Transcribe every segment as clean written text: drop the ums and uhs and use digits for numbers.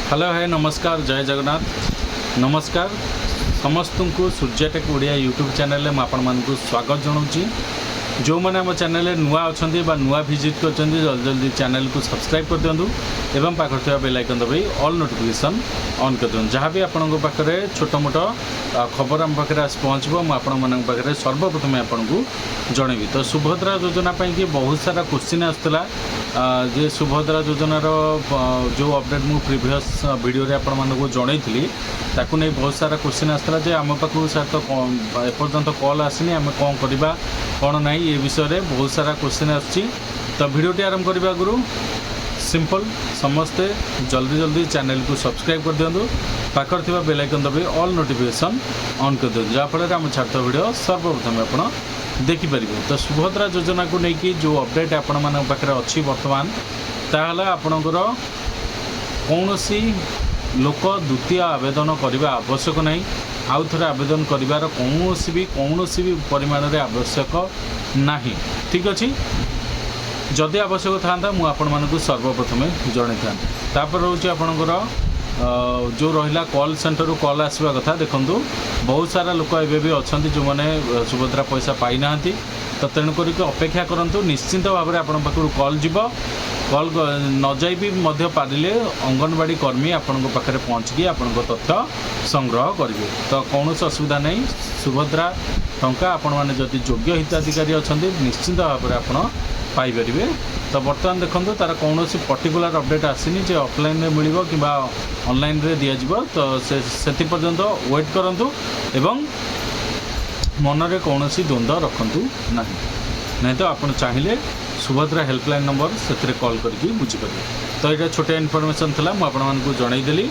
Hello, ହାଏ, ନମସ୍କାର, ଜୟ ଜଗନ୍ନାଥ। ନମସ୍କାର ସମସ୍ତଙ୍କୁ, ସୂର୍ଯ୍ୟଟେକ୍ ଓଡ଼ିଆ ୟୁଟ୍ୟୁବ୍ ଚ୍ୟାନେଲରେ ମୁଁ ଆପଣମାନଙ୍କୁ ସ୍ୱାଗତ ଜଣାଉଛି। ଯେଉଁମାନେ ଆମ ଚ୍ୟାନେଲରେ ନୂଆ ଅଛନ୍ତି ବା ନୂଆ ଭିଜିଟ୍ କରିଛନ୍ତି, ଜଲ୍ଦି ଜଲ୍ଦି ଚ୍ୟାନେଲକୁ ସବସ୍କ୍ରାଇବ୍ କରିଦିଅନ୍ତୁ ଏବଂ ପାଖରେ ଥିବା ବେଲ୍ ଆଇକନ୍ ଦବାଇ ଅଲ୍ ନୋଟିଫିକେସନ୍ ଅନ୍ କରିଦିଅନ୍ତୁ। ଯାହା ବି ଆପଣଙ୍କ ପାଖରେ ଛୋଟ ମୋଟ ଖବର ଆମ ପାଖରେ ଆସି ପହଞ୍ଚିବ, ମୁଁ ଆପଣମାନଙ୍କ ପାଖରେ ସର୍ବପ୍ରଥମେ ଆପଣଙ୍କୁ ଜଣେଇବି। ତ ସୁଭଦ୍ରା ଯୋଜନା ପାଇଁକି ବହୁତ ସାରା କୋଶ୍ଚିନ୍ ଆସୁଥିଲା ଯେ ସୁଭଦ୍ରା ଯୋଜନାର ଯେଉଁ ଅପଡ଼େଟ୍ ମୁଁ ପ୍ରିଭିୟସ୍ ଭିଡ଼ିଓରେ ଆପଣମାନଙ୍କୁ ଜଣେଇଥିଲି, ତାକୁ ନେଇ ବହୁତ ସାରା କୋଶ୍ଚିନ୍ ଆସିଥିଲା ଯେ ଆମ ପାଖକୁ ସାର୍ ତ ଏପର୍ଯ୍ୟନ୍ତ କଲ୍ ଆସିନି, ଆମେ କ'ଣ କରିବା କ'ଣ ନାହିଁ, ଏ ବିଷୟରେ ବହୁତ ସାରା କୋଶ୍ଚିନ୍ ଆସୁଛି। ତ ଭିଡ଼ିଓଟି ଆରମ୍ଭ କରିବା ଆଗରୁ ସିମ୍ପଲ୍, ସମସ୍ତେ ଜଲ୍ଦି ଜଲ୍ଦି ଚ୍ୟାନେଲକୁ ସବସ୍କ୍ରାଇବ୍ କରିଦିଅନ୍ତୁ, ପାଖରେ ଥିବା ବେଲ୍ ଆଇକନ୍ ଦବାଇ ଅଲ୍ ନୋଟିଫିକେସନ୍ ଅନ୍ କରିଦିଅନ୍ତୁ, ଯାହାଫଳରେ ଆମ ଛାଡ଼ୁଥିବା ଭିଡ଼ିଓ ସର୍ବପ୍ରଥମେ ଆପଣ ଦେଖିପାରିବେ। ତ ସୁଭଦ୍ରା ଯୋଜନାକୁ ନେଇକି ଯେଉଁ ଅପଡ଼େଟ୍ ଆପଣମାନଙ୍କ ପାଖରେ ଅଛି ବର୍ତ୍ତମାନ, ତାହା ହେଲା ଆପଣଙ୍କର କୌଣସି ଲୋକ ଦ୍ୱିତୀୟ ଆବେଦନ କରିବା ଆବଶ୍ୟକ ନାହିଁ। ଆଉ ଥରେ ଆବେଦନ କରିବାର କୌଣସି ବି ପରିମାଣରେ ଆବଶ୍ୟକ ନାହିଁ। ଠିକ୍ ଅଛି, ଯଦି ଆବଶ୍ୟକ ଥାନ୍ତା, ମୁଁ ଆପଣମାନଙ୍କୁ ସର୍ବପ୍ରଥମେ ଜଣାଇଥାନ୍ତି। ତାପରେ ରହୁଛି ଆପଣଙ୍କର ଯେଉଁ ରହିଲା କଲ୍ ସେଣ୍ଟରରୁ କଲ୍ ଆସିବା କଥା। ଦେଖନ୍ତୁ, ବହୁତ ସାରା ଲୋକ ଏବେ ବି ଅଛନ୍ତି ଯେଉଁମାନେ ସୁଭଦ୍ରା ପଇସା ପାଇନାହାନ୍ତି। ତ ତେଣୁ କରିକି ଅପେକ୍ଷା କରନ୍ତୁ, ନିଶ୍ଚିନ୍ତ ଭାବରେ ଆପଣଙ୍କ ପାଖରୁ କଲ୍ ଯିବ। କଲ୍ ନ ଯାଇ ବି ମଧ୍ୟ ପାରିଲେ ଅଙ୍ଗନବାଡ଼ି କର୍ମୀ ଆପଣଙ୍କ ପାଖରେ ପହଞ୍ଚିକି ଆପଣଙ୍କ ତଥ୍ୟ ସଂଗ୍ରହ କରିବେ। ତ କୌଣସି ଅସୁବିଧା ନାହିଁ। ସୁଭଦ୍ରା ଟଙ୍କା ଆପଣମାନେ ଯଦି ଯୋଗ୍ୟ ହିତାଧିକାରୀ ଅଛନ୍ତି, ନିଶ୍ଚିନ୍ତ ଭାବରେ ଆପଣ ପାଇପାରିବେ। ତ ବର୍ତ୍ତମାନ ଦେଖନ୍ତୁ, ତା'ର କୌଣସି ପର୍ଟିକୁଲାର ଅପଡ଼େଟ୍ ଆସିନି ଯେ ଅଫଲାଇନ୍ରେ ମିଳିବ କିମ୍ବା ଅନଲାଇନ୍ରେ ଦିଆଯିବ। ତ ସେ ସେଥିପର୍ଯ୍ୟନ୍ତ ୱେଟ୍ କରନ୍ତୁ ଏବଂ ମନରେ କୌଣସି ଦ୍ୱନ୍ଦ୍ୱ ରଖନ୍ତୁ ନାହିଁ। ନାହିଁ ତ ଆପଣ ଚାହିଁଲେ ସୁଭଦ୍ରା ହେଲ୍ପଲାଇନ୍ ନମ୍ବର, ସେଥିରେ କଲ୍ କରିକି ବୁଝିପାରିବେ। ତ ଏଇଟା ଛୋଟିଆ ଇନଫର୍ମେସନ୍ ଥିଲା, ମୁଁ ଆପଣମାନଙ୍କୁ ଜଣାଇଦେଲି।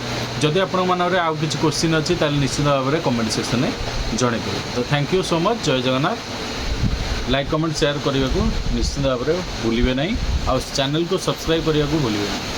ଯଦି ଆପଣଙ୍କ ମନରେ ଆଉ କିଛି କୋଶ୍ଚିନ୍ ଅଛି, ତାହେଲେ ନିଶ୍ଚିତ ଭାବରେ କମେଣ୍ଟ ସେକ୍ସନରେ ଜଣାଇଦେବେ। ତ thank you so much, Jay Jagannath. Like, comment, share କରିବାକୁ ନିଶ୍ଚିତ ଭାବରେ ଭୁଲିବେ ନାହିଁ ଆଉ ଚ୍ୟାନେଲକୁ ସବସ୍କ୍ରାଇବ୍ କରିବାକୁ ଭୁଲିବେ ନାହିଁ।